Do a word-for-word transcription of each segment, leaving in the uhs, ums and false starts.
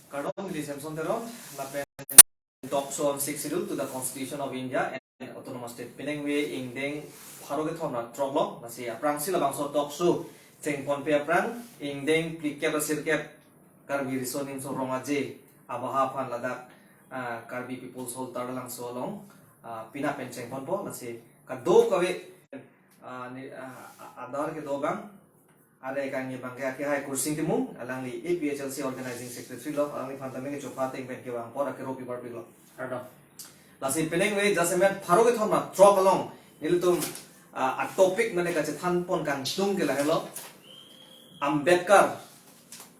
Kardom, neli Samson Teron, lapen talk show on Sixth Schedule to the Constitution of India and Autonomous State. Penang ve ingdeng pharo kethom ra throk lo, lasi aphrangsi labangso talk show chengponpe aphrang, ingdeng phlikep ra sirkep Karbi Riso Nimso Rong Aje abaha aphan ladak, ah, Karbi People's Hall Taralangso along, ah, penap pen chengponpo, lasi kadokave, ah, ni, ah, a-, adar kedo abang, are kangni abangke akehai Kursing Timung, alangli A P H L C Organizing Secretary lo, alangliphan tame kechopha ateng pen kevang apor akero piparpik lo. Kardom. Lasi penang ve jasemet pharo kethom ra throk along nelitum, ah, a-topic mane kachethanpon kangtung ke lahelo. Ambedkar,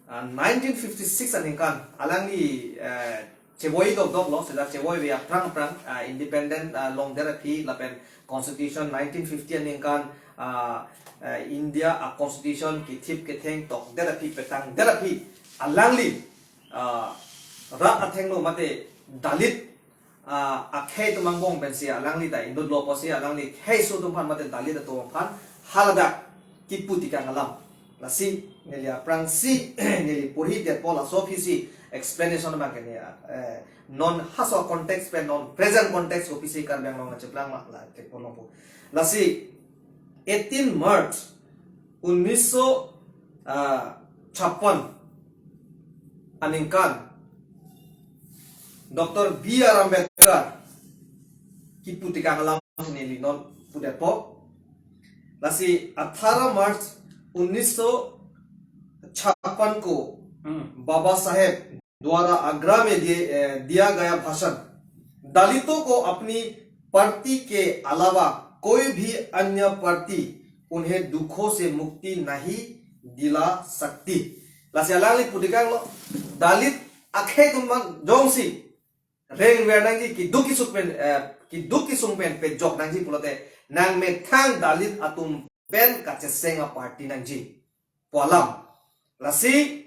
ah, nineteen fifty-six aningkan alangli, eh, chevoi dokdok lo, seta chevoi ve aphrang aphrang, ah, independent, ah, longdet aphi lapen Constitution nineteen fifty aningkan, ah, eh, India a-Constitution kethip ketheng tokdet aphi, petangdet aphi alangli, ah, rat athengno mate Dalit, ah, akhei atum angbong pensi alangli ta inut lo pusi alangli kheiso atum aphan mate Dalit atum aphan haladak kipu tekang alam. Lasi neli aphrangsi neli porhi detpo, laso aphisi explanation abangke ne, eh, non halaso context pen, non present context kopisi Karbi Anglong kacheplang ma la ke ponlongpo. Lasi eighteen March unniso, ah, chappan aningkan Doctor B R Ambedkar kipu tekang alam neli non pudetpo. Lasi athara March unniso chappan ko, hmm, Baba साहेब द्वारा आगरा में दिए, ए, दिया गया भाषण, दलितों को अपनी पार्टी के अलावा कोई भी अन्य पार्टी उन्हें दुखों से मुक्ति नहीं दिला सकती. Lasi alangli pu tekang lo, Dalit akhei atum aphan jongsi rengver nangji, keduk kesung pen, eh, keduk kesung pen pejok nangji pulote nangmethang Dalit atum pen kacheseng a-party nangji pu alam. Lasi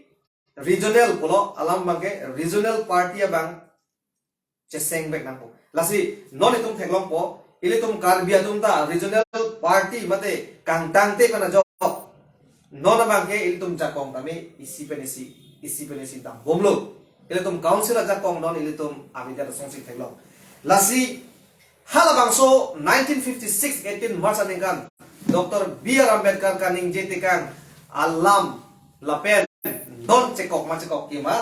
regional pulo alam abangke regional party abang cheseng vek nangpo. Lasi non itum theklongpo, ilitum Karbi atum ta regional party mate kangtangte pen ajok. Non abangke ilitum jakong tame isi pen isi, isi pen isi dambomlo. Ilitum council ajakong non ilitum abidat asongsi theklong. Lasi halabangso nineteen fifty-six eighteen March aningkan Doctor B R Ambedkar kaningje tekang alam lapen non chekok ma chekok ke ma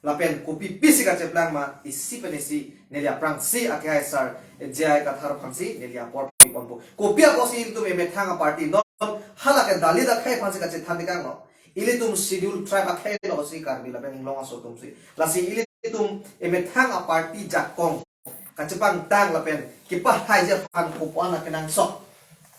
lapen kopi pisi kacheplang ma isi pen isi neli aphrangsi akehai Sar J I Kathar aphansi neli apor piponpo. Kopi apotsi ilitum emethang a-party non hala ke Dalit akhei aphansi kachethan tekang lo. Ilitum schedule tribe akhei lo si Karbi lapen inglong aso atumsi. Lasi ilitum emethang a-party jakong kachepangtang lapen kepahaiji aphan kopi-an akenangsot.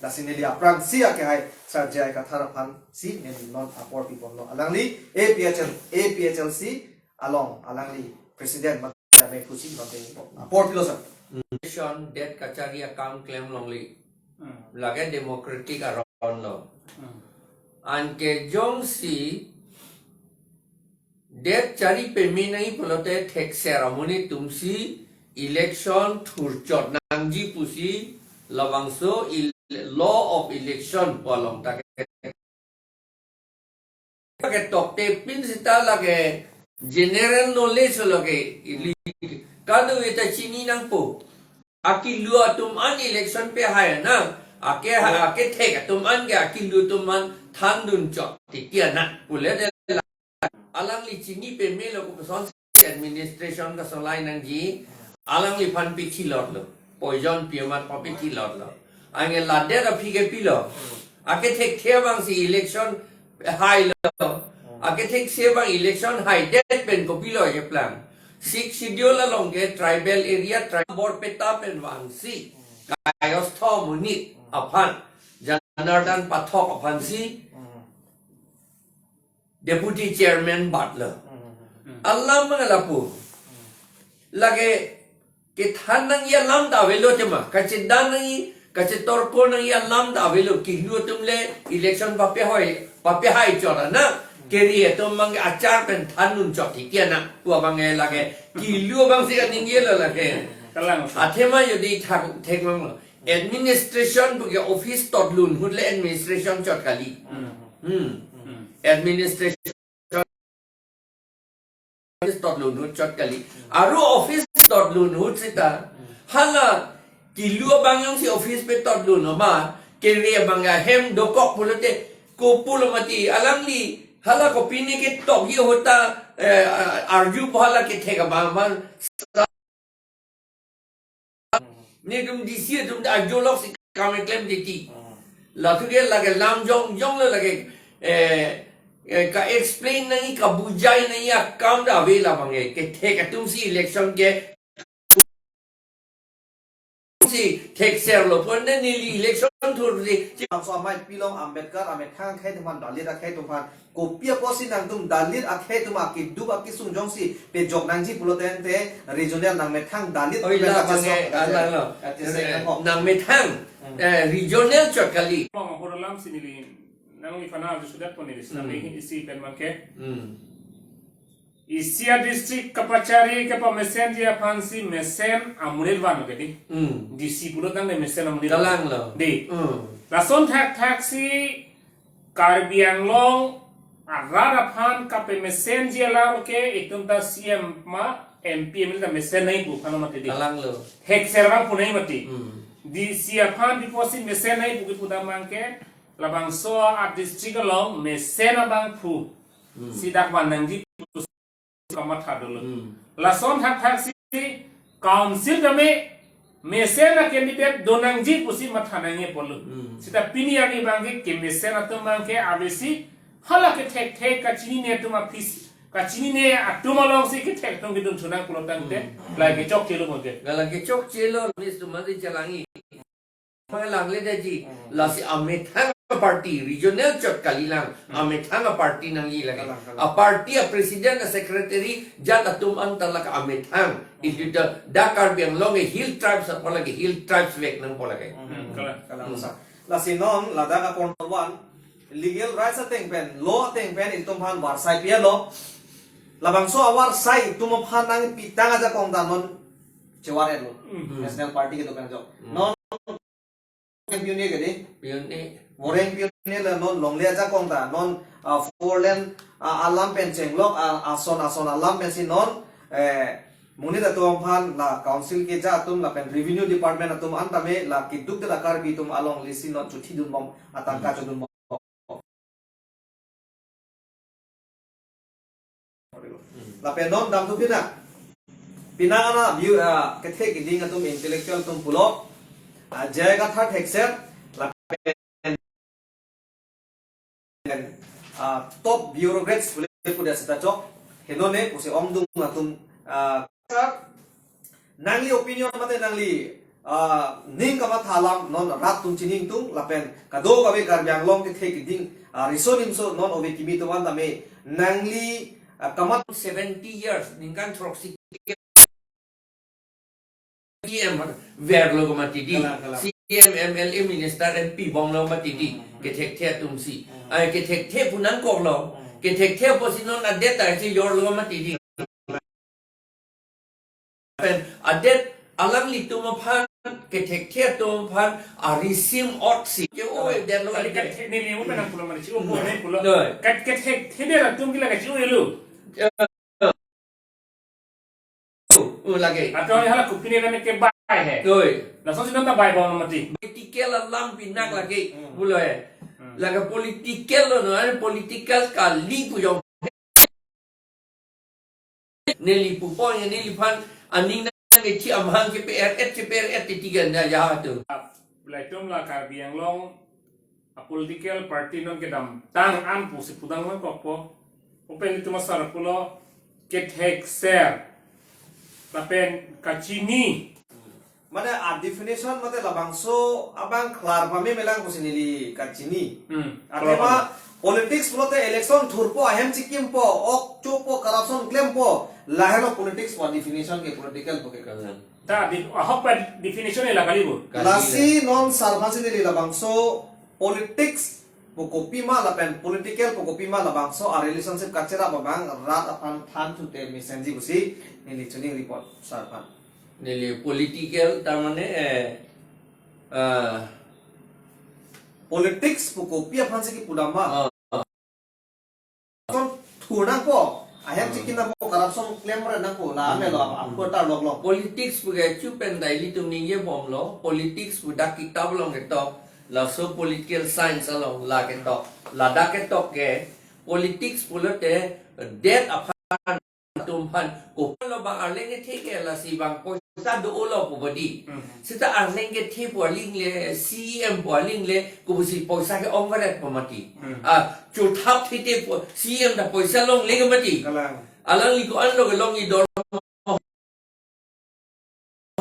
Lasi neli aphrangsi akehai Sar J I Kathar aphansi neli non apor piponlo. Alangli A P H L, A P H L C along alangli president mate amekhusi non dengpo. Apor pilo sir. Election det kachari akam klem longle. Hmm. Lake democratic aron lo. Hmm. Anke jongsi det chari peme nangji pulote thekser amonit atumsi election thurchot nangji pusi labangso il-, law of election pu along ta ke ke tokte pin seta lake general knowledge lo ke ili kado eta chini nangpo. Akilu atum an election pehai na, ake, akethek atum an ke akilu atum an thandun chot titi ana. Pule de alangli chini pemelo kopuson administration kasolai nangji, alangliphan pikhi lotlo. Poison pi amat papi thi lotlo. Anke ladet aphi ke pilo. Akethek the abangsi election hailo. Akethek the abang election haidet pen kopilo keplang. Sixth Schedule along ke tribal area, tribal Borpeta pen vangsi Kaiosotho Monit aphan, Janardan Pathak aphansi Deputy Chairman batlo. Hmm. Alam abang lapu. Lake kethan nangji alam ta avelo tema. Kachedan nangji, kachetorko nangji alam ta avelo. Kilu atum le election papehoi, papehai chot ana. Keri atum abang achar pen thandun chot titi ana. Pu abang ke lake kilu abangsi kaningjelo lake. Kalang. Athema jodi thak thek mang lo. Administration pu ke office totlun ahut le administration chot kali. Hmm. Hmm. Hmm. Administration office totlun ahut chot kali. Aru office totlun ahut seta, hala kilu abang jongsi office pe totlun ma, kere abang ahem dokok pulote, kopulo mati alangli, hala kopine ketokji ahut ta, eh, arju pu hala kethek abang abang. Netum D C atum ta arjulok si kam keklem titi. Lathu ke lake lam jongjong lo lake, eh, eh, ka-explain nangji, kabujai nangji akam ta ave labang ke. Kethek atum si election ke si thekser lo pon ne neli election thur si. Bangso amei pilong Ambedkar amethang akhei atum aphan, Dalit akhei atum aphan, kopi apotsi nangtum Dalit akhei atum akiduk akisung jongsi pejok nangji pulo tangte regional nangmethang Dalit Oi, pen la kachesong bang ke, kachesong. Alang lo. Kachesong Eh, nangkok. Nangmethang, Hmm. eh, regional chot kali. Bang ahur alam si neli nangliphan arjusudet pon neli Hmm. sitame isi pen abang ke. Hmm. Isi a-district kapachari kapamesenji aphansi mesen amonit van ke di. Hmm. D C pulo tangte mesen amonit van. Kalang lo. Di. Hmm. Lason thakthak si Karbi Anglong arat aphan kapemesenji alam ke itum ta C M ma M P M L A ta mesen nangji pu aphan mati di. Kalang lo. Thekser abang pu nangji mati. Hmm. D C aphan pi apotsi mesen nangji pu kipu damang ke labangso a-district along mesen abang pu. Hmm. Si dak van nangji pu kamatha dolo. Hmm. Lason thakthak si council tame mesen a-candidate do nangji pusi matha nangji apotlo. Hmm. Seta pini arni abang ke kemesen atum abang ke avesi hala kethekthe kachinine atum aphis, kachinine atum alongsi kethek atum kedun thu nang pulo tangte. Hmm. Lake chokche lo mo ke. Lake chokche lo, Mister Madi chelangji. Malang le daji, Hmm. lasi amethang party, regional chot kali lang, Hmm. amethang party nangji lake. Kalang, kalang. A-party a-president a-secretary jat atum anta lake amethang. Hmm. Itu ta dak Karbi Anglong ke hill tribes apot lake hill tribes vek nangpo lake. Hmm, kalang. Kalang Hmm. sa. Lasi non ladak a-corner one, legal rights ateng pen, law ateng pen itum aphan varsai pi-et lo. Labangso avarsai itum aphan nangpitang ajakong ta non chevar-et lo. Hmm. National Party kedo pen ajok. Hmm. Non Pi-un-e ke di? Pi-un-e. Voreng pi-un-e le non longle ajakong ta. Non, ah, four lane, ah, alam pen chenglok, ah, ason ason alam pensi non, eh, monit atum aphan la council keja atum lapen revenue department atum an tame la keduk de la Karbi atum alongle si non chuthi dunbom atangka Hmm. chodunbom. Lapen non damthu pina. Pina ana view, ah, kethek keding atum intellectual atum pulo. Ah, J I Kathar thekser. Lapen, ah, top bureaucrats pule puda seta chok. Henone pusi ongdung atum, ah, Nangli opinion mate nangli, ah, ning kamatha alam non rat atum chini ingtung lapen kadokave Karbi Anglong kethek keding, ah, riso nimso non ove kimi atum an tame nangli, ah, kamat seventy years ningkan throksi C M verlo mati di. Kalang, kalang. C M, M L A, minister, M P bomlo mati di. Hmm. Kethekthe atum si. Hmm. Ai kethekthe pu nangkoklo. Hmm. Kethekthe apotsi non adet ta chejorlo mati di. Pen adet alanglitum aphan, kethekthe atum aphan arisim ot si. Ke o, oh, adet lo kali adet. Kethekthe neli mo pen nangpulo mari si, o, hmm, ko ne pulo. Doi. Ket, kethekthe atum ke lake si, o, elu. Ya. O, o, lake. Atau ni hala kopine kan ke bai he. Doi. Langsung si nonta bai bom mati. Political alam pinak lake. Hmm. Pulo he. Hmm. Lake political lo no, ane political kali pu jong. Neli pupo ya neliphan aning nangkethi amahang kepe-er-et kepe-er-et titi ganda ya tu. Laitum la Karbi Anglong a-political party non kedamtang an pusi pudang nangkokpo. Open itu masar pulo kethekser. Lapen kachini. Mane a-definition mate labangso abang klar pame melang pusi neli kachini. Hmm. Athema politics pulote election thurpo, ahem chikimpo, ok chopo, corruption klempo, lahelo politics pu definition ke political pu ke. Kalang. Ta di, ahok pa definition ela kali bo. Kali lasi le. Non sar aphansi neli labangso politics pu kopima lapen political pu kopima labangso a-relationship kacherap abang rat aphan than thute mesenji pusi neli chuning report sar aphan. Neli political, ta mane, eh, ah, politics pu kopi aphansi kipu dam ma? Ah, ah. Kon thur nangpo. Ahem chikin apo corruption claim re nangpo la amelo apa tarlok lok. Politics pu ke chupen daily tum ningje bomlo. Politics pu dak kitab along ketok, laso political science along la ketok. Ladak ketok ke politics pulote det aphan atum aphan ko lo bang arleng kethe ke lasi bang poisa dolo pu bodi. Hmm. Seta arleng kethe pu aling le, C E M pu aling le, ko si poisa ke-ong varet pu mati. Hmm. Ah, chuthap thete pu C E M ta poisa longle ke mati. Kalang. Alangli ko-an lo ke long idor.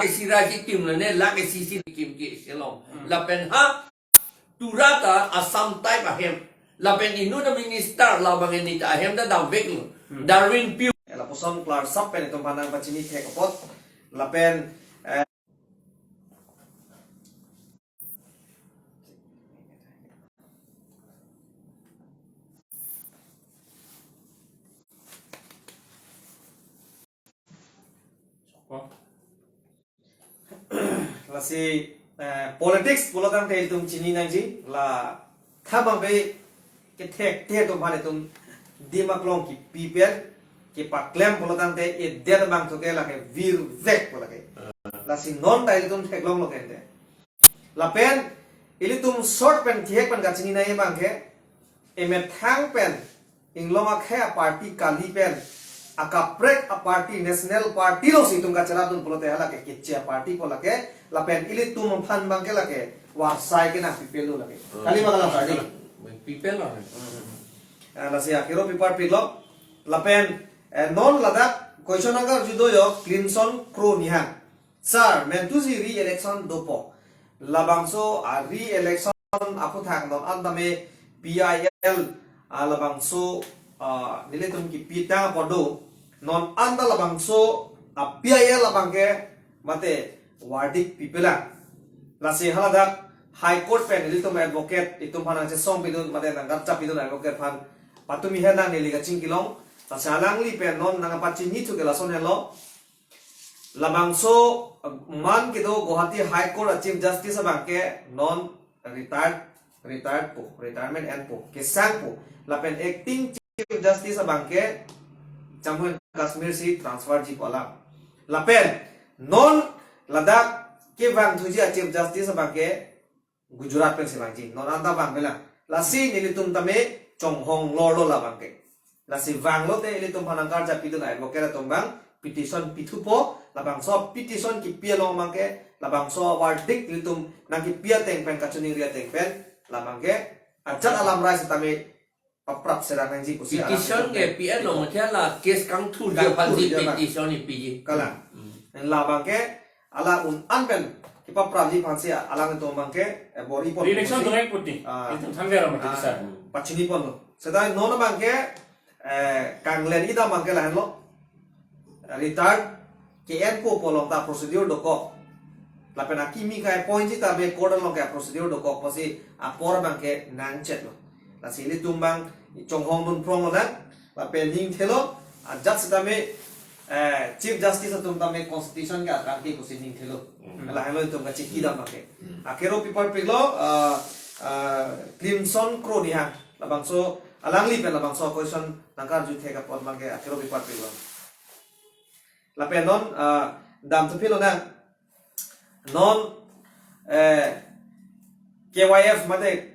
Sira si tim lo ne, lake sisi kim ke selong. Hmm. Lapen ha, turata Assam type ahem. Lapen inut a minister labang ini ta ahem ta damveklo. Hmm. Darwin Pyu. Lapuson klar sap pen itum aphan nangpachini thek apot. Lapen, eh, lasi, eh, politics pulo tangte itum chini nangji, la thamang be kethekthe atum aphan itum Dimaklong kipi pen kepaklem pulo tangte edet abang thu ke lake virvek pu lake. Lasi non ta itum theklonglo kente. Lapen ilitum short pen kihek pen kachini nai abang ke emethang pen inglong akhei a-party kali pen akaprek a-party, national party lo si itum kacherapdun pulote halake keche a-party pu lake, lapen ilitum aphan abang ke lake warsai ke nangpipelo lake. Hmm. Kali ma kalang party? Pipelo. Hmm. Eh, lasi akero pipar piklo. Lapen, eh, non ladak question nangkarju do yo, Clemson Kro Nihang. Sir, mentusi re-election dopo. Labangso a re-election aphuthak non an tame P I L, a labangso, a, nelitum kipi tang apot do. Non an ta labangso a P I L abang ke mate verdict pipelang. Lasi haladak High Court pen nelitum advocate itum aphan nangchesong pidun mate nangkarcha pidun advocate aphan patumi henang neli kachingkilong. Lasi alangli pen non nangpachini thu ke lason helo. Labangso, uh, man kedo Guwahati High Court a Chief Justice abang ke non retired, retired po, retirement end po, kesang po. Lapen acting Chief Justice abang ke Jammu and Kashmir si transfer ji po alam. Lapen non ladak kevang thuji a Chief Justice abang ke Gujarat pen si vangji, non anta vang bela. Lasi nelitum tame chonghong lorlo labang ke. Lasi vanglote ilitum aphan nangkarcha pidun advocate atum abang petition pithupo, labangso petition kipi along abang ke, labangso verdict ilitum nangkipi ateng pen kachiningri ateng pen, labang ke ajat alam rai sitame paprap serang nangji pusi petition alam ke pen pi along athela case kangthur kangthur aphansi ja abang petition ipiji. Kalang. Hmm. Labang ke ala un an pen kipaprapji aphansi alanglitum abang ke, eh, bor-i pon re-election pusi, direct puti. Ah. Itum thanver amat ah, sir. Pachini ponlo. Seta non abang ke, eh, kanglen idam abang ke lahenlo. Retired ke-enpo pu along ta procedure dokok. Lapen akimi ka-appoint ji ta be court along ke procedure dokok pusi apor abang ke nangchetlo. Lasi ilitum abang chonghong dun pronglo nang. Lapen ningthelo, ajat sitame, eh, Chief Justice atum tame Constitution ke akan ke pusi ningthelo. Hmm. Lahenlo itum kachiki dam abang ke. Hmm. Akero pipar piklo, ah, ah, Clemson Kro Nihang. Labangso, alangli pen labangso question nangkarju thek apot abang ke akero pipar piklo. Lapen non, ah, dam thuphilo nang. Non, eh, K Y F mate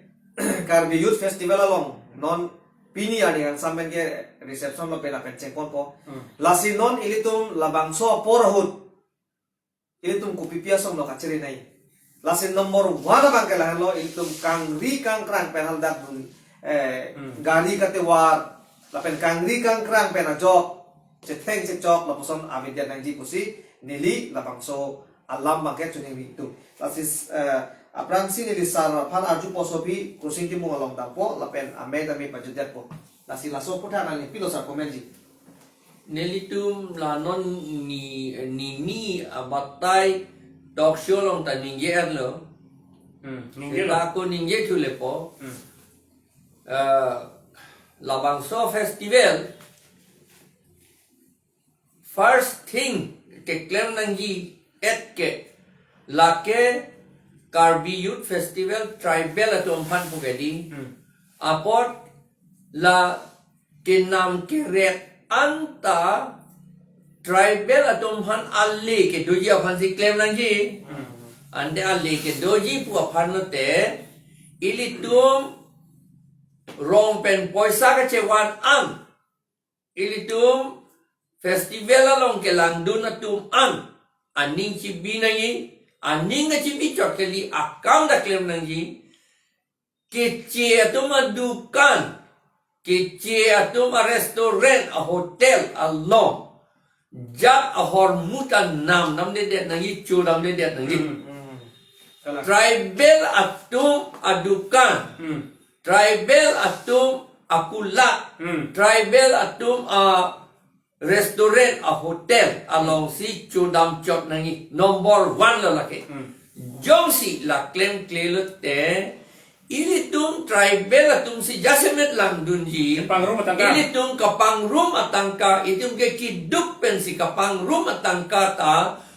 Karbi Youth Festival along non pini arni kangsam pen ke reception lo pen lapen chengponpo. Hmm. Lasi non ilitum labangso apor ahut ilitum kopipi asong lo kachiri nai. Lasi number one abang ke lahenlo ilitum kangri kangkrang pen haladak dun, eh, hmm, gari katevar lapen kangri kangkrang pen ajok chetheng chechok lapuson avedya nangji pusi neli labangso alam abang ke choningri itum. Lasi, eh, aphrangsi neli sir aphan arjupo, sopi Kursing Timung along dampo lapen amei tame pajutdetpo. Lasi laso aputhak nangli pilo sir comment ji. Nelitum la non ni, nini abatai talk show along ta ningje-etlo. Hmm, ningje-lo. Seta ako ningje thulepo. Hmm. Eh, labangso festival first thing keklem nangji-et ke lake Karbi Youth Festival tribal atum aphan pu ke di. Hmm. Apot la kenam keret anta tribal atum aphan ale kedoji aphansi klem nangji. Hmm. Ante ale kedoji pu aphan lote ilitum rong pen poisa kachevan an, ilitum festival along kelangdun atum an aning chibi nangji, aning kachibi chot kali akam ta klem nangji. Keche atum adukan, keche atum arestaurant, ahotel along jat ahormu ta namdamdedet nangji, chodamdedet nangji. Hmm, hmm. Kalang. Tribal atum adukan, Hmm. tribal atum akulat, Hmm. tribal atum a restaurant, ahotel alongsi chodam chot nangji. Number one lo lake. Hmm. Jongsi la klemkle lote, ilitum tribal atumsi jasemet langdunji. Kapangrum atangka. Ilitum kapangrum atangka, itum ke kiduk pensi kapangrum atangka ta,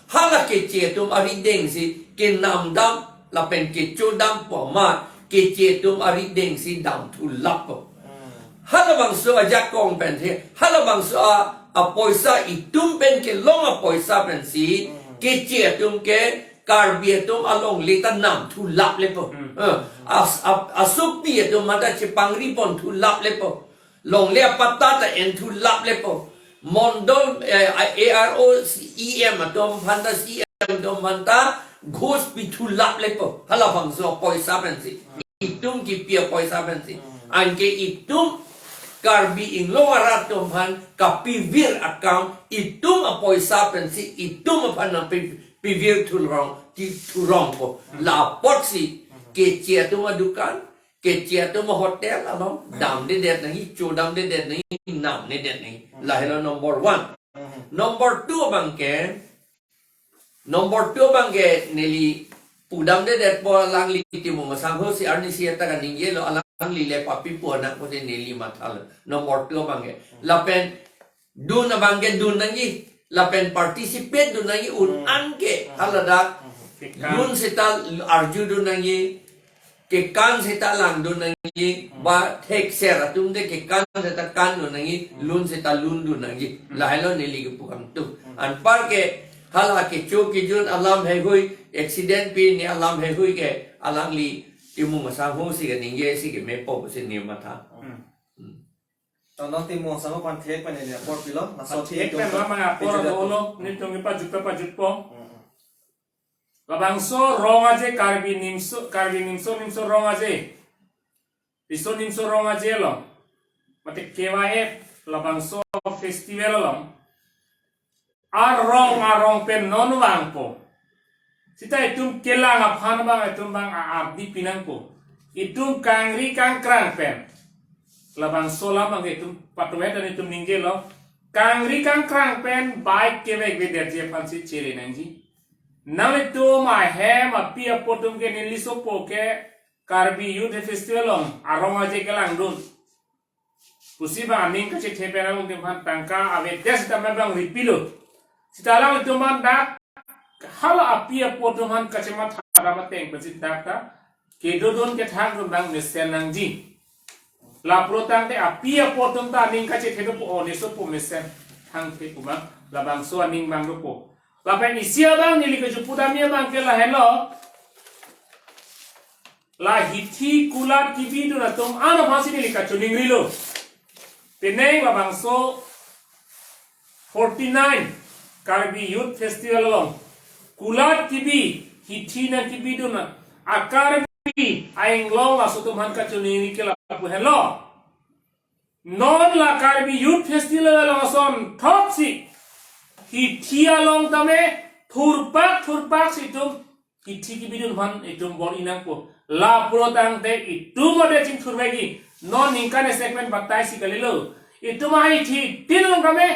hala keche atum aridengsi kenamdam lapen kechodam pu amat, keche atum aridengsi damthulappo. Hmm. Halabangso ajakong pensi, halabangso a, apoisa itum pen kelong apoisa pensi, Hmm. keche atum ke Karbi atum alongle ta namthulaplepo. Hmm. Eh, as-, ap-, asopi atum mata chepangri ponthulaplepo. Longle apatta ta enthulaplepo. Mondol, eh, A R O, E M atum aphanta, C E M atum aphanta ghus pithulaplepo. Halabangso apoisa pensi. Itum kipi apoisa pensi. Hmm. Anke itum Karbi Anglong arat atum aphan kapivir akam itum apoisa pensi itum aphan nangpi-, pivir thurong, ki thurongpo. Hmm. La apotsi Hmm. keche atum adukan, keche atum ahotel along damdedet nangji, chodamdedet nangji, namdedet nangji. Hmm. Lahelo number one. Hmm. Number two abangke, number two abangke neli pudamdedetpo, alangli Timung asangho si arnisi eta kaningjelo, alangli le papipo anak pusi neli mathalo. Number two abangke. Lapen dun abangke dun nangji, lapen participate dun nangji un Hmm. anke Hmm. haladak. Hmm. Kekan. Lun seta arjudun nangji, kekan seta langdun nangji, Hmm. ba thekser atum te kekan seta kandun nangji, Hmm. lun seta lundun nangji. Hmm. Lahelo neli kepu kangtung. Hmm. Anparke hala kecho kejun alam heihui, accident pi ne alam heihui ke alangli Timung asangho si kaningje si kemepo pusi neli matha. Hmm. Hmm. To non Timung asangho aphan thek pen neli apor pilo, laso Thek pen atum lo, mane apor kecho dolo, Hmm. netum kepajut pajutpo. Hmm. Labangso Rong Aje, Karbi Nimso, Karbi Nimso, Nimso Rong Aje, Riso Nimso Rong Aje along, mate K Y F, labangso festival along arong arong pen non vangpo. Seta itum kelang aphan abang, itum abang a-, ardi pinangpo. Itum kangri kangkrang pen, labangso alam abang itum patuhet dan itum ningjelo, kangri kangkrang pen bike kevekvedetji aphansi chere nangji. Nanglitum ahem api apo atum ke neli sopo ke Karbi Youth Festival along arong aje kelangdun pusi abang aning kachethe pen alangtum aphan tangka avedet seta abang ripilo. Seta alangtum aphan dak hala api apo atum aphan kachematha dam ateng pensi dak ta kedodun kethakdun abang mesen nangji. Lapu tangte api apo atum ta aning kachethe dopo, o ne sopo mesen thangthepo abang, labangso aning abang dopo. Lapen isi abang neli kachipu damji abang ke lahelo, la hithi kulat kebidun atum an aphansi neli kachoningrilo. Penang labangso forty-nine Karbi Youth Festival along kulat kebi, hithi nangkebidun a-Karbi a-Anglong aso atum aphan kachoningri ke lapu henlo. Non la Karbi Youth Festival along asonthotsi hithi along tame thurpak thurpaksi itum hithi kebidun aphan itum bor-i nangpo. Lapu tangte itum ode chingthurvekji. Non ningkan esek pen batai si kalilo. Itum ahithi tin along tame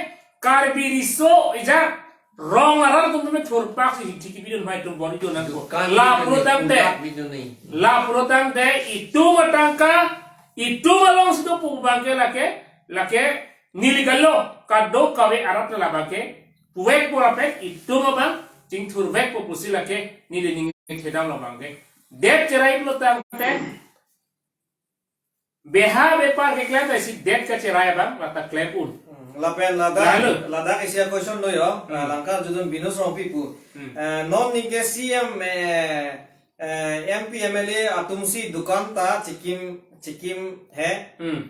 Karbi riso ejang rong arat atum tame thurpaksi hithi kebidun aphan itum bor-idun nangpo. Dukan Lapu bidun, tangte, kulat bidun ni. Lapu tangte itum atangka, itum alongsi dopo abangke lake, lake neli kalo, kadokave arat labangke puvekpo, lapen itum abang chingthurvekpo pusi lake neli ning kedam labangke. Det cherai pulo tangte, beha bepar keklem ta isi det kacherai abang lata klem un. Hmm. Lapen ladak, ladak isi a-question do yo. Hmm. Langkar judun Binus Rongpi pu. Hmm. Eh, non ningke C M, eh, eh, M P M L A atumsi dukan ta chikim, chikim he. Hmm.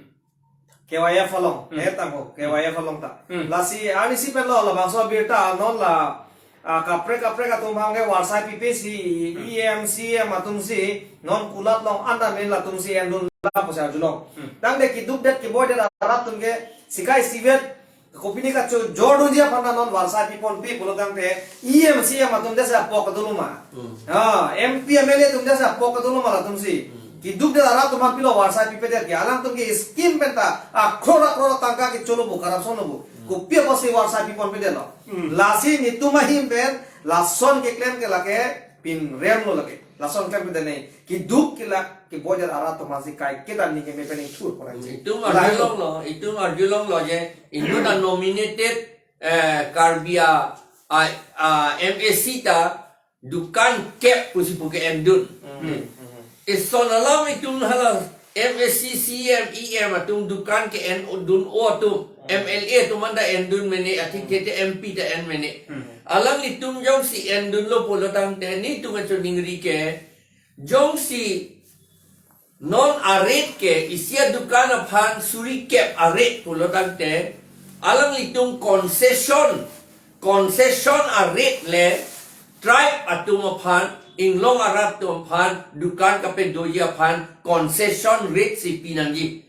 K Y F along, hmm, he tangho, K Y F along ta. Hmm. Lasi, arnisi pen lo, labangso abirta, non la, ah, kaprek kaprek atum aphan ke varsai pipe si, hmm, E M, C M atumsi, non kulat long anda men latumsi endun la pusi arjulong. Hmm. Tangte keduk det keboi det arat atum ke, sikai sivet, kopine kachojor dunji aphan non varsai piponpe pulo tangte, E M, C M atum det si apok kedo lo ma. Hmm. Ah, M P M L A atum det si apok kedo lo ma latumsi. Hmm. Keduk det arat atum aphan pilo varsai pipedet ke, alangtum ke scheme pen ta, a crore a crore tangka kecholo bo, corruption lo bo. Hmm. Kopi apotsi varsai piponpedet lo. Hmm. Lasi netum ahin pen, lason keklem ke lake, pinrem lo lake. Lason klem pedet ne, keduk kelak, keboi det arat atum aphansi kaiketa ningke me pen ingthur pora ji. Itum arjulong lo, itum arjulong lo je, itum ta nominated, eh, Karbi a, a, a, M A C ta, dukan kep pusi pu ke-endun. Hmm. Hmm. Ison alam itum hala M A C, C M, E M atum dukan ke-endun o atum. Hmm. M L A atum anta endun mene, athik, hmm, thete M P ta en mene. Hmm. Alanglitum jongsi endun lo pulo tangte netum kachiningri ke, jongsi non a-rate ke isi adukan aphan suri kep a-rate pulo tangte, alanglitum concession, concession a-rate le tribe atum aphan, inglong arat atum aphan, dukan kapedoji aphan concession rate si pinangji.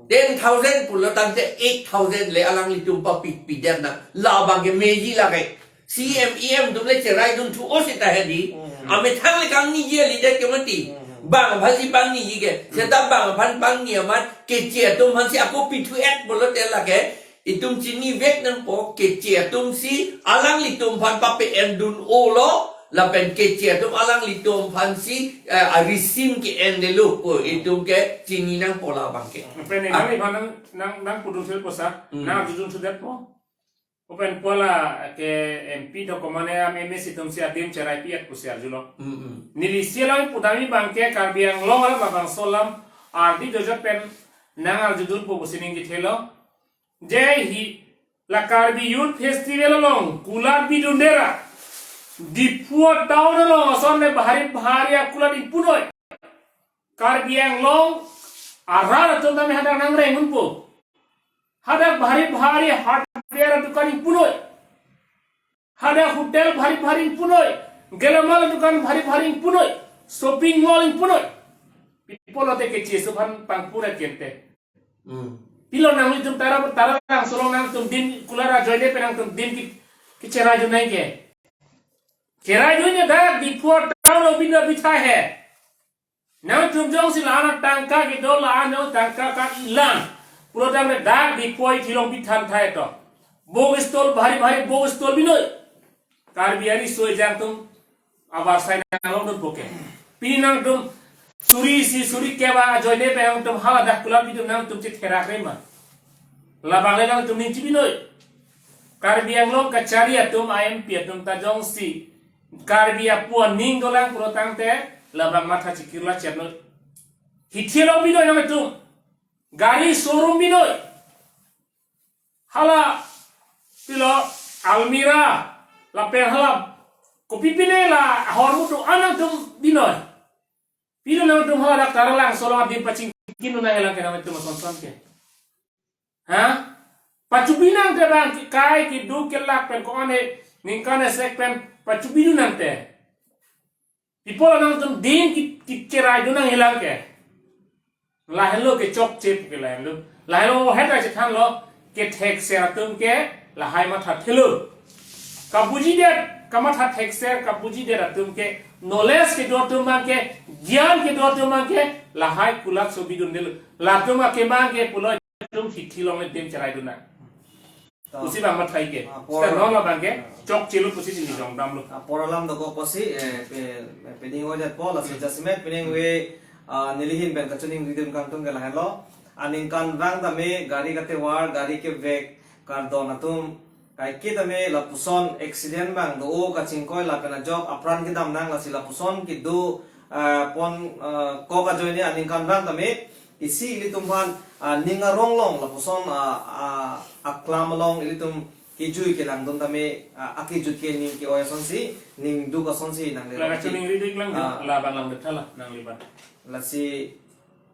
Ten thousand pulo tangte eight thousand le alanglitum papi pidet na, labang ke meji lake. C M, E M atum le cherai dun thu o seta hedi. Hmm. Amethang le kangniji leader ke mati. Hmm. Bang aphansi pangniji ke. Hmm. Seta bang aphan pangni amat keche atum aphansi ako pithu et pulote lake. Itum chinivek nangpo keche atumsi alanglitum aphan pape-endun o lo. Lapen keche atum alanglitum aphansi, eh, arisim ke-endelo pu itum ke chini nangpo labang ke. Pen nang iphan nang, nang, nang pudun sel posa, hmm, nang jujun sudet po. Open pola ke M P do komane am M A C atumsi adim cherai pi-et pusi arjulo. Mm, mm. Neli isi alam pudam abang ke Karbi Anglong alam abangso alam ardi dojot pen nang arjudunpo pusi ning kethelo. Je hi la Karbi Youth Festival along kulat bidunde ra Diphu town along ason le bhari bhari akulat ingpunnoi. Karbi Anglong arat atum tame hadak nangreng unpo. Hadak bhari bhari hardware dukan ingpunnoi. Hadak hotel bhari bhari ingpunnoi. Gelamal dukan bhari bhari ingpunnoi. Shopping mall ingpunnoi. Pi pulote keche atum aphan pangpura kente. Hmm. Pilo nanglitum Tara, Taralangso along nangtum adim kulat ajoine pen nangtum adim ke, kecherai dun nangji. Cherai dun nangji dak Diphu town lo bina bitha he. Nangtum jongsi la-an atangka kedo, la-an atangka kanglang pulo tangte dak Diphu athi along bithan thai to. Book stall bhari bhari book stall binoi. Karbi ariso ejang atum avarsai nanglongdunpo ke. Pini nangtum suri isi suri kep ajoine pen nangtum hala dak kulat bidun nangtum chetherak re ma. Labang le nangtum ning chebinoi. Karbi Anglong kachari atum a-M P atum ta jongsi Karbi apu aning dolang pulo tangte labang matha chekirla chernoi. Hithi along binoi nangtum. Gari showroom binoi. Hala pilo almirah lapen hala kopi pine la ahormu atum an nangtum binoi. Pilo nangtum hala dak Taralangso along adim pachingkidun nangjilang ke nangtum ason son ke. Ha? Pachobi nangte bang ke kai keduk kelak pen ko-an he ningkan esek pen pachobi dun nangte. Pi pulo nangtum adim ke, ke, kecherai dun nangjilang ke. Lahenlo ke chokche pu ke lahenlo. Lahenlo het ra chethanlo ke thekser atum ke lahai matha thelo. Kabujidet, kamatha thekser, kabujidet atum ke, knowledge kedo atum abang ke, gyan kedo atum abang ke, lahai kulat so bidundelo. Latum akemang ke pulo atum hithi along le adim cherai dun nang. To. Pusi bang matha ke. Ah, por- Seta non labang ke, ah, chokchelo pusi chini jongdamlo. Ah, apor alam dokok pusi, eh, pe-, pe-, pining odet po, lasi jasemet pining ve, ah, neli ahin pen kachiningridun kangtung ke lahenlo. Aningkanvang tame gari katevar, gari kevek, kardon atum, kaike tame lapuson accident abang do-o kachingkoi lapen ajok apran kedam nang lasi lapuson kedo, ah, pon, ah, kok ajoine aningkanvang tame isi ilitum aphan ah, ning arong along lapuson, ah, ah, aklam along ilitum kejui kelangdun tame, ah, akejut ke ning ke-oi asonsi, ning duk asonsi nang le. La kachiningri dei lang, ah, labang lang bethala nang liban. Lasi,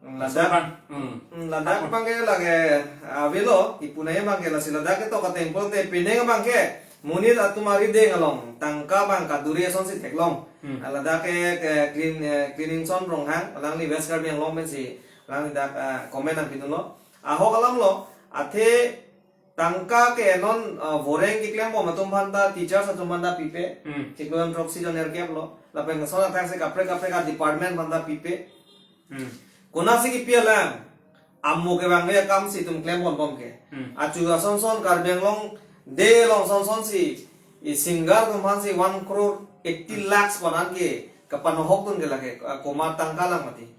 mm, ladak, laso bang. Hmm. Mm, ladak abang ke lake, ah, avelo, ipunai abang ke lasi ladak ketok ateng pulote penang abang ke monit atum arideng along tangka abang kaduri asonsi theklong. Hmm. Ah, ladak ke, ke clean, eh, cleaning son Ronghang, alangli West Karbi Anglong pensi, alangli dak, ah, comment nangpidunlo. Ahok alam lo, athe tangka ke non, ah, voreng keklem bom atum aphanta, teachers atum aphanta pipe. Hmm. Chiklo jon throksi jon nerkep lo. Lapen kason athak si kaprek kaprek a-department aphanta pipe. Hmm. Konatsi kipi alam? Amo kevangve akamsi itum klem ponbom ke. Hmm. Achu ason son Karbi Anglong de along son sonsi, i singer atum aphansi one crore eighty lakhs pon an ke kapanohok dun ke lake, ah, komat tangka lang mati.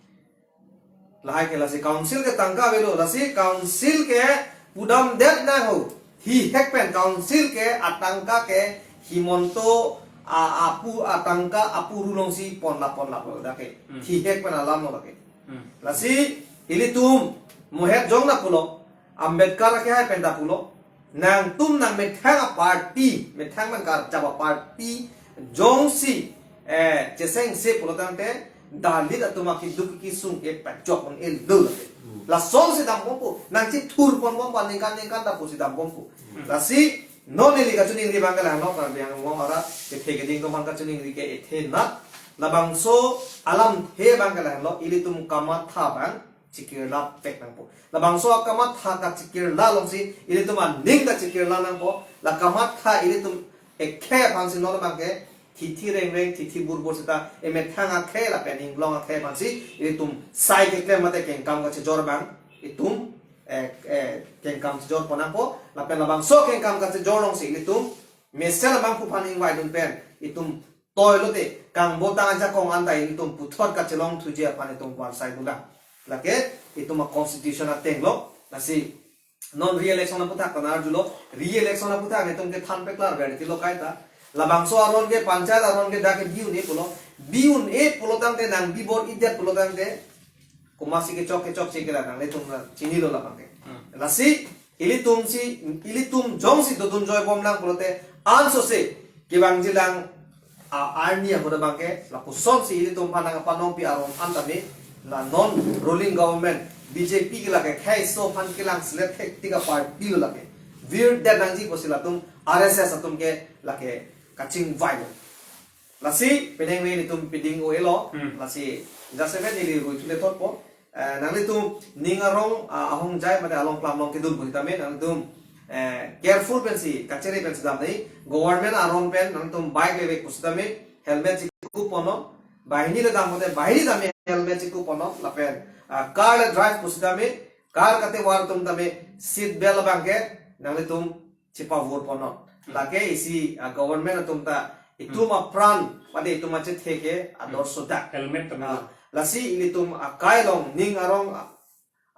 Lahai ke lasi council ke tangka avelo, lasi council ke pudamdet nangho. Hihek pen council ke atangka ke Himanta a, apu atangka apu ru alongsi ponla ponla pulo dak ke. Hmm. Hihek pen alam lo dak ke. Hmm. Lasi ilitum mohet jong na pulo, Ambedkar ke hai pen ta pulo. Nangtum nangmethang a-party, methang man karjap a-party jongsi, eh, chesengse pulo tangte, Dalit atum akeduk kesung ke pachok un-elo lake. Hmm. Lasonsi dambompo, nangchithur ponbompo, ningkan ningkan ta pusi dambompo. Hmm. Lasi non neli kachiningri abang ke lahenlo, Karbi Anglong arat kethe keding atum aphan kachiningri ke ethe nat, labangso alamthe abang ke lahenlo, ilitum kamatha abang chikirla pek nangpo. Labangso akamatha kachikirla alongsi ilitum aning kachikirla nangpo. La kamatha ilitum ekhei aphansi non abang ke thithi rengreng, thithi burbur seta emethang akhei lapen inglong akhei aphansi ilitum sai keklem mate kengkam kachijor abang itum, eh, eh, kengkam chijor pon nangpo. Lapen labangso kengkam kachijor alongsi ilitum mesen abangphu aphan ingvaidun pen itum toilote kangbotang ajakong anta ilitum puthot kachelong thuji aphan itum varsai dula. Lake itum a-constitution ateng lo. Lasi non re-election aputhak ta nang-arjulo, re-election aputhak itum kethan peklar ber tilo kaita. Labangso aron ke panchayat aron ke dak ke bi un-e pulo, bi un-e pulo tangte nangbi bor-idet pulo tangte komatsi kechok kechokche ke la nanglitum ta chinilo labang ke. Hmm. Lasi ilitumsi, ilitum jongsi dodun joibom lang pulote ansose kevangjilang a-arni ahut abang ke lapusonsi ilitum aphan nangpanongpi aron an tame la non ruling government B J P ke lake khei so aphan kelang selet thek tik a-party lo lake. Virdet nangji pusi latum R S S atum ke lake kachingvai lo. Lasi penang ave itum piding o elo. Hmm. Lasi jasemet neli rui thule thotpo. Eh, nanglitum ning arong, ah, ahongjai mate along klam along kedun pusitame nanglitum, eh, careful pensi, kachere pensi damnoi. Government aron pen nanglitum bike levek pusitame helmet chikup ponnon. Banghini le dam mate banghini tame helmet chikup ponnon. Lapen, ah, car le drive pusitame, car kate var atum tame seat belt abang ke nanglitum chipavur ponnon. Hmm. Lake isi, ah, government atum ta itum, hmm, apran, mate itum achethe ke ador, hmm, sodak. Helmet tame. Ah, lasi ilitum akai along ning arong, ah,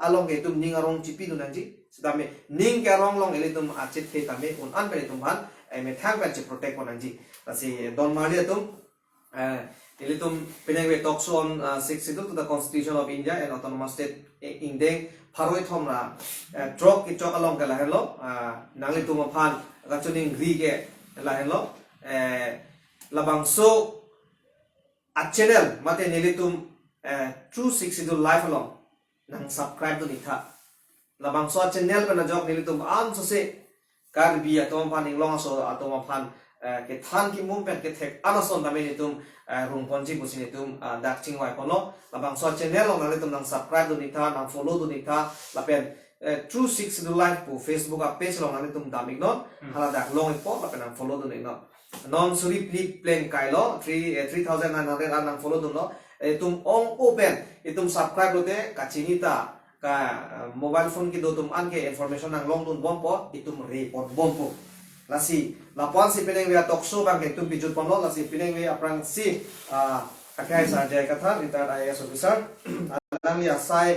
along ke itum ning arong chipidun nangji. Sitame ning ke arong along ilitum achethe tame un-an pen itum aphan, eh, methang pen chiprotect pon nangji. Lasi don marli atum, eh, ilitum penang ave talk show on, uh, Sixth Schedule to the Constitution of India and Autonomous State, eh, ingdeng pharo kethom ra, eh, throk kechok along ke lahenlo, ah, nanglitum aphan kachiningri ke lahenlo, eh, labangso a-channel mate nelitum, eh, True Sixth Schedule Live along nang subscribe dun iktha. Labangso a-channel pen ajok nelitum ansose Karbi atum aphan, inglong aso atum aphan, eh, kethan kimum pen kethek an ason tame nelitum, eh, rung ponji pusi nelitum, eh, dak chingvai ponlo. Labangso a-channel along nanglitum nang subscribe dun iktha, nang follow dun iktha, lapen, eh, True Sixth Schedule Live pu Facebook a-page along nanglitum dam iknon, hmm, hala dak long ikpo, lapen nang follow dun iknon. Non suri phli pleng kailo, three, eh, three thousand nine hundred an nang follow dunlo. Eh, itum ong open, itum subscribe lote kachini ta, ka, eh, mobile phone kedo atum an ke information nang long dun bompo, itum re pon bompo. Lasi, lapu-an si penang ave talk show abang ke itum pijut ponlo, lasi penang ave aphrangsi, ah, akhai Sir J I Kathar, retired I A S officer, alangli asai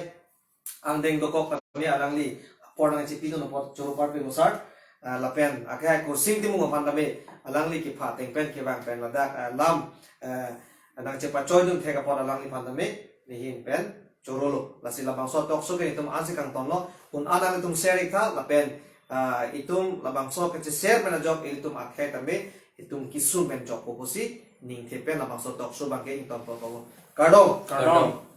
angdeng dokok tame alangli apor nangchipidun apot choro parpik lo sir. Ah, lapen akhai Kursing Timung aphan tame alangli kepha ateng pen kevang pen ladak, ah, lam, eh, nangchepachoi dun thek apot alangliphan tame nehin pen chorolo. Lasi labangso talk show ke itum ansi kangtonlo, un-an nanglitum share ik tha, lapen ah, itum labangso kacheshare pen ajok ilitum akhei tame itum kesung pen jokpo pusi ningthe pen labangso talk show abangke ingtonpo. Kardom. Kardom.